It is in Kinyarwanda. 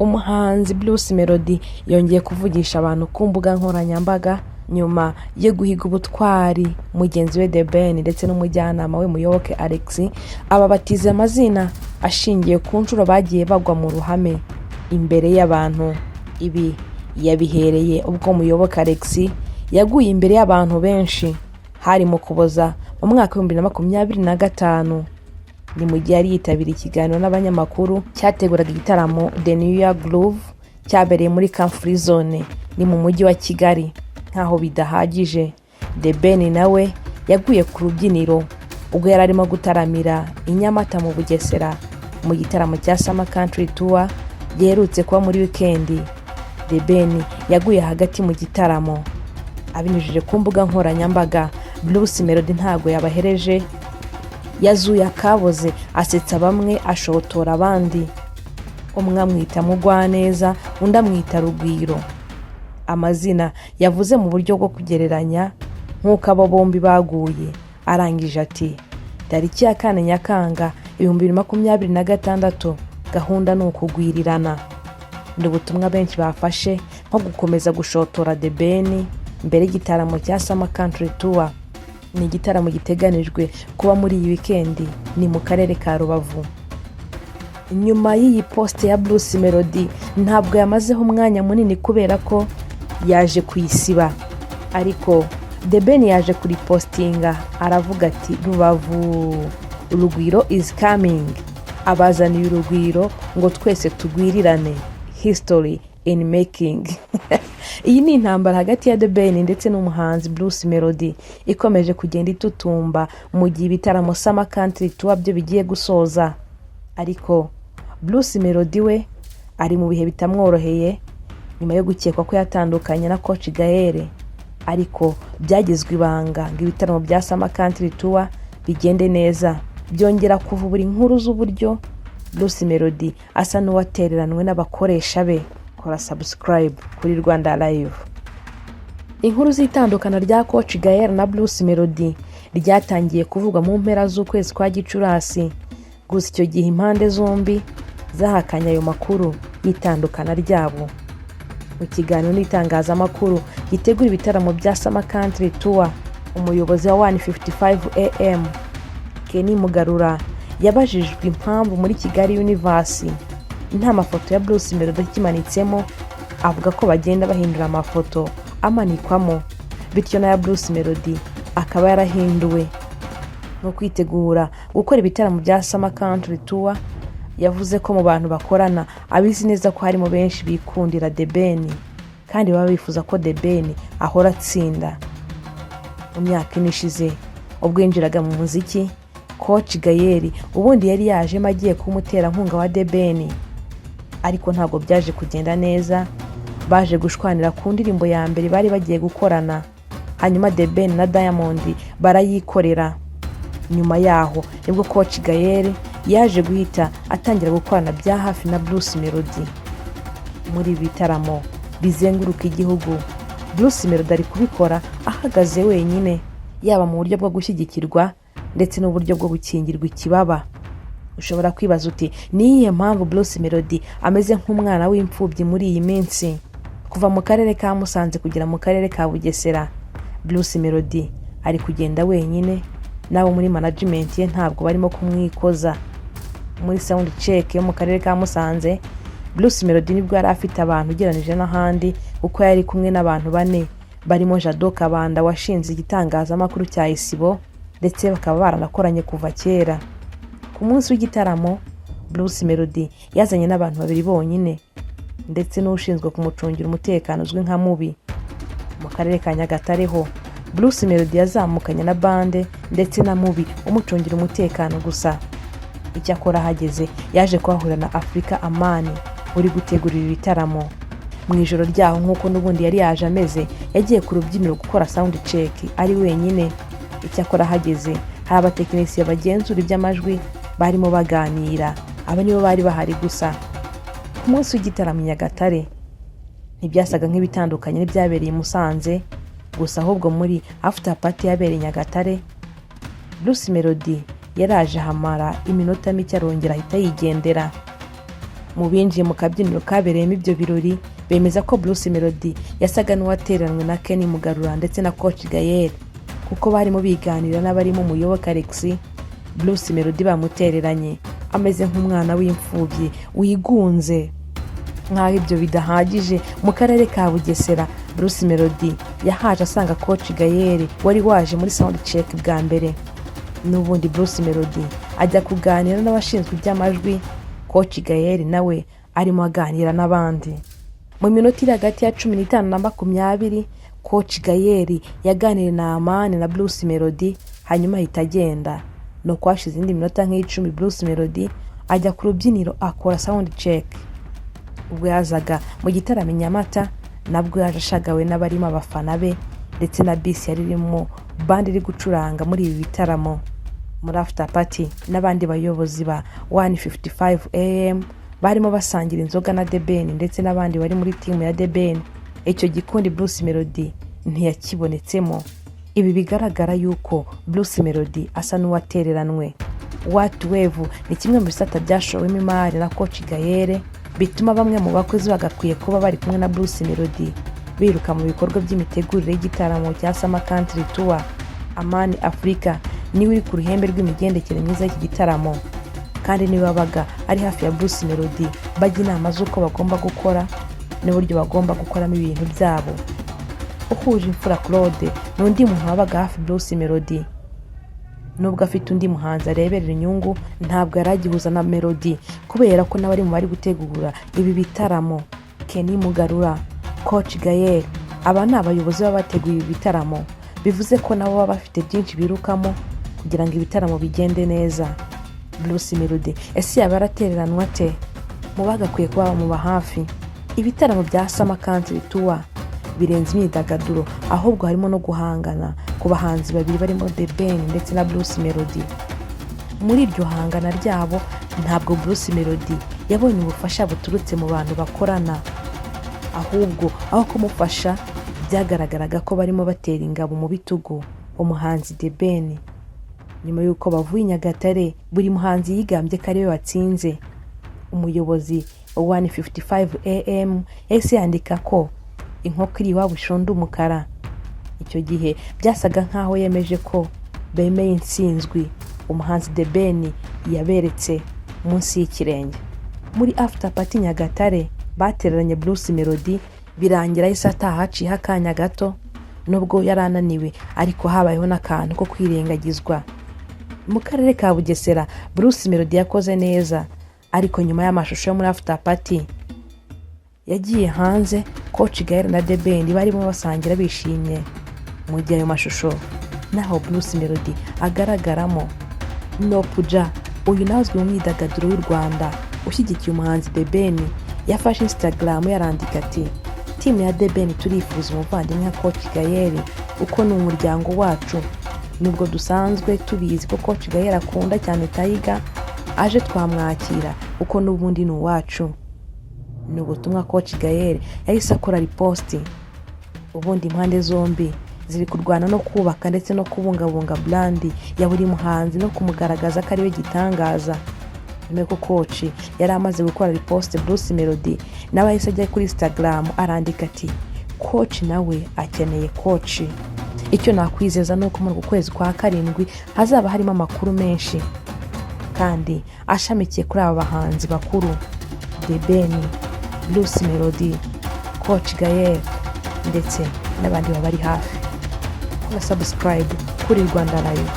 Umuhanzi Bruce Melody yongeye kuvugisha abantu ku mbuga nkoranyambaga nyuma yo guhiga ubutwari mugenzi we The Ben ndetse n'umujyanama we Muyoboke Alex, ababatiza amazina ashingiye ku nshuro bagiye bagwa mu ruhame imbere y'abantu. Ibi yabihereye ubwo Muyoboke Alex yaguye imbere y'abantu benshi, hari mu Kuboza mu mwaka w'2025. Ni mu gihe yari yitabiriye ikiganiro n'abanyamakuru cyateguraga igitaramo The New Year Groove cyabereye muri Camp Free Zone, ni mu mujyi wa Kigali. Nkaho bidahagije, The Ben nawe yaguye ku rubyiniro ubwo yari arimo gutaramira i Nyamata mu Bugesera mu gitaramo cya Summer Country Tour giherutse kuba muri wikendi. The Ben yaguye hagati mu gitaramo. Abinyujije ku mbuga nkoranyambaga, Bruce Melody ntabwo yabahereje, yazuye akaboze, asetsa bamwe, ashotora abandi. Umwe amwita Mugwaneza, undi amwita Rugwiro, amazina yavuze mu buryo bwo kugereranya nk'uko abo bombi baguye. Arangije ati: "Tariki ya 4 Nyakanga 2026, gahunda ni ukugwirirana." Ni ubutumwa benshi bafashe nko gukomeza gushotora The Ben mbere y'igitaramo cya Summer Country Tour. Ni igitaramo giteganijwe kuba muri iyi wikendi, ni mu karere ka Rubavu. Nyuma y'iyi post ya Bruce Melody, ntabwo yamazeho umwanya munini kubera ko yaje kuyisiba, ariko The Ben yaje kuripostinga, aravuga ati: "Rubavu, Rugwiro is coming, abazaniye urugwiro ngo twese tugwirirane, history in making." Iyi ni intambara hagati ya The Ben ndetse n'umuhanzi Bruce Melody ikomeje kugenda itutumba mu gihe ibitaramo Summer Country Tour byo bigiye gusoza. Ariko Bruce Melody we ari mu bihe bitamworoheye nyuma yo gukekwa ko yatandukanye na Coach Gael, ariko byagizwe ibanga ngo ibitaramo bya Summer Country Tour bigende neza. Byongera kuvubura inkuru z'uburyo Bruce Melody asa n'uwatereranwe n'abakoresha be. Kora subscribe kuri Rwanda Live. Inkuru z'itandukana rya Coach Gael na Bruce Melody ryatangiye kuvugwa mu mpera z'ukwezi kwa Gicurasi, gusa icyo gihe impande zombi zahakanye ayo makuru y'itandukana ryabo. Mu kiganiro n'itangazamakuru gitegura ibitaramo bya Summer Country Tour, umuyobozi wa 155 AM, Kenny Mugarura, yabajijwe impamvu muri Kigali Universe nta mafoto ya Bruce Melody akimanitsemo, avuga ko bagenda bahindura amafoto amanikwamo, bityo n'aya Bruce Melody akaba yarahinduwe. Mu kwitegura gukora ibitaramo bya Summer Country Tour, yavuze ko mu bantu bakorana abizi neza ko harimo benshi bikundira The Ben kandi baba bifuza ko The Ben ahora atsinda. Mu myaka 4 ishize, ubwo yinjiraga mu muziki, Coach Gael ubundi yari yajemo agiye kuba umuterankunga wa The Ben, ariko ntabwo byaje kugenda neza. Baje gushwanira ku ndirimbo ya mbere bari bagiye gukorana, hanyuma The Ben na Diamond barayikorera. Nyuma yaho nibwo Coach Gael yaje guhita atangira gukorana bya hafi na Bruce Melody muri ibi bitaramo bizenguruka igihugu. Bruce Melody ari kubikora ahagaze wenyine, yaba mu buryo bwo gushyigikirwa ndetse n'uburyo bwo gukingirwa ikibaba. Ushobora kwibaza uti: "Ni iyihe mpamvu Bruce Melody ameze nk'umwana w'imfubyi muri iyi minsi?" Kuva mu karere ka Musanze kugera mu karere ka Bugesera, Bruce Melody ari kugenda wenyine, n'abo muri management ye ntabwo barimo kumwikoza. Muri sound check yo mu karere ka Musanze, Bruce Melody nibwo yari afite abantu ugereranije n'ahandi, kuko yari kumwe n'abantu bane barimo Jado Kabanda washinze igitangazamakuru cya Isibo, ndetse bakaba baranakoranye kuva kera. Ku munsi w'igitaramo, Bruce Melody yazanye n'abantu babiri bonyine ndetse n'ushinzwe kumucungira umutekano uzwi nka Mubi. Mu karere ka Nyagatare ho, Bruce Melody yazamukanye na band ndetse na Mubi umucungira umutekano gusa. Icyakora ahageze yaje kuhahurira na Africa Amani uri gutegura ibi bitaramo. Mu ijoro ryaho, nk'uko n'ubundi yari yaje ameze, yagiye ku rubyiniro gukora sound check ari wenyine. Icyakora ahageze hari abatekinisiye bagenzura iby'amajwi barimo baganira, aba nibo bari bahari gusa. Ku munsi w'igitaramo i Nyagatare ntibyasaga nk'ibitandukanye n'ibyabereye i Musanze gusa, ahubwo muri after party yabereye i Nyagatare, Bruce Melody yaraje ahamara iminota mike, arongera ahita yigendera. Mu Mu binjiye mu kabyiniro kabereyemo ibyo birori bemeza ko Bruce Melody yasaga n'uwateranwe na Kenny Mugarura ndetse na Coach Gael, kuko barimo biganira n'abarimo Muyoboke Alex. Bruce Melody bamutereranye ameze nk'umwana w'imfubyi wigunze. Nk'aho ibyo bidahagije, mu karere ka Bugesera Bruce Melody yahaje asanga Coach Gael wari waje muri sound check bwa mbere. N'ubundi Bruce Melody ajya kuganira n'abashinzwe iby'amajwi, Coach Gael nawe arimo aganira n'abandi. Mu minota iri hagati ya 15 na 20, Coach Gael yaganiriye na Amani na Bruce Melody, hanyuma ahita agenda. Nuko hashize indi minota nk'10, Bruce Melody ajya ku rubyiniro akora sound check. Ubwo yazaga mu gitaramo i Nyamata, nabwo yaje ashagawe n'abarimo abafana be ndetse na bisi yari irimo band iri gucuranga muri ibi bitaramo. Muri after party, n'abandi bayobozi ba 155 AM barimo basangira inzoga na The Ben ndetse n'abandi bari muri team ya The Ben. Icyo gikundi Bruce Melody ntiyakibonetsemo. Ibi bigaragara yuko Bruce Melody asa n'uwatereranwe. What Wave ni kimwe mu bisata byashowemo imari na Coach Gael, bituma bamwe mu bakozi bagakwiye kuba bari kumwe na Bruce Melody biruka mu bikorwa by'imitegurire y'igitaramo cya Summer Country Tour. Amani Africa niwe uri ku ruhembe rw'imigendekere myiza y'iki gitaramo, kandi niwe wabaga ari hafi ya Bruce Melody bajya inama z'uko bagomba gukora n'uburyo bagomba gukoramo ibintu byabo. Uhuje Imfura Claude ni undi muntu wabaga hafi Bruce Melody. Nubwo afite undi muhanzi areberera inyungu, ntabwo yari agihuza na Melody kubera ko nawe ari mu bari gutegura ibi bitaramo. Kenny Mugarura, Coach Gael, aba ni abayobozi baba bateguye ibi bitaramo, bivuze ko nabo baba bafite byinshi birukamo kugira ngo ibitaramo bigende neza. Bruce Melody ese yaba yaratereranwa ate mu bagakwiye kuba bamuba hafi? Ibitaramo bya Summer Country Tour birenze imyidagaduro, ahubwo harimo no guhangana ku bahanzi babiri barimo The Ben ndetse na Bruce Melody. Muri iryo hangana ryabo, ntabwo Bruce Melody yabonye ubufasha buturutse mu bantu bakorana, ahubwo aho kumufasha byagaragaraga ko barimo batera ingabo mu bitugu umuhanzi The Ben. Nyuma y'uko bavuye i Nyagatare, buri muhanzi yigambye ko ariwe watsinze. Umuyobozi wa 155 AM yahise yandika ko inkoko iri iwabo ishonda umukara. Icyo gihe byasaga nk'aho yemeje ko bemeye intsinzwi umuhanzi The Ben yaberetse munsi y'ikirenge. Muri after party Nyagatare batereranye Bruce Melody, birangira ahise ataha haciyeho akanya gato. Nubwo yari ananiwe, ariko habayeho n'akantu ko kwirengagizwa. Mu karere ka Bugesera Bruce Melody yakoze neza, ariko nyuma y'amashusho yo muri after party yagiye hanze, Coach Gael na The Ben barimo basangira bishimye, mu gihe ayo mashusho naho Bruce Melody agaragaramo. Noopja, uyu nawe azwi mu myidagaduro y'u Rwanda, ushyigikiye umuhanzi The Ben, yafashe Instagram yarandika ati: "Team ya The Ben turifuza umuvandimwe nka Coach Gael uko ni umuryango wacu. Nubwo dusanzwe tubizi ko Coach Gael akunda cyane Tiger, aje twamwakira kuko n'ubundi ni uwacu." Ni ubutumwa Coach Gael yahise akora repost. Ubundi impande zombi ziri kurwana no kubaka ndetse no kubungabunga brand ya buri muhanzi no kumugaragaza ko ariwe gitangaza. Nyuma y'uko Coach yari amaze gukora repost, Bruce Melody nawe ahise ajya kuri Instagram arandika ati: "Coach nawe akeneye coach." Icyo nakwizeza ni uko muri uku kwezi kwa karindwi hazaba harimo amakuru menshi kandi ashamikiye kuri aba bahanzi bakuru: The Ben, Bruce Melody, Coach Gael ndetse n'abandi babari hafi. Kora subscribe kuri Rwanda Live.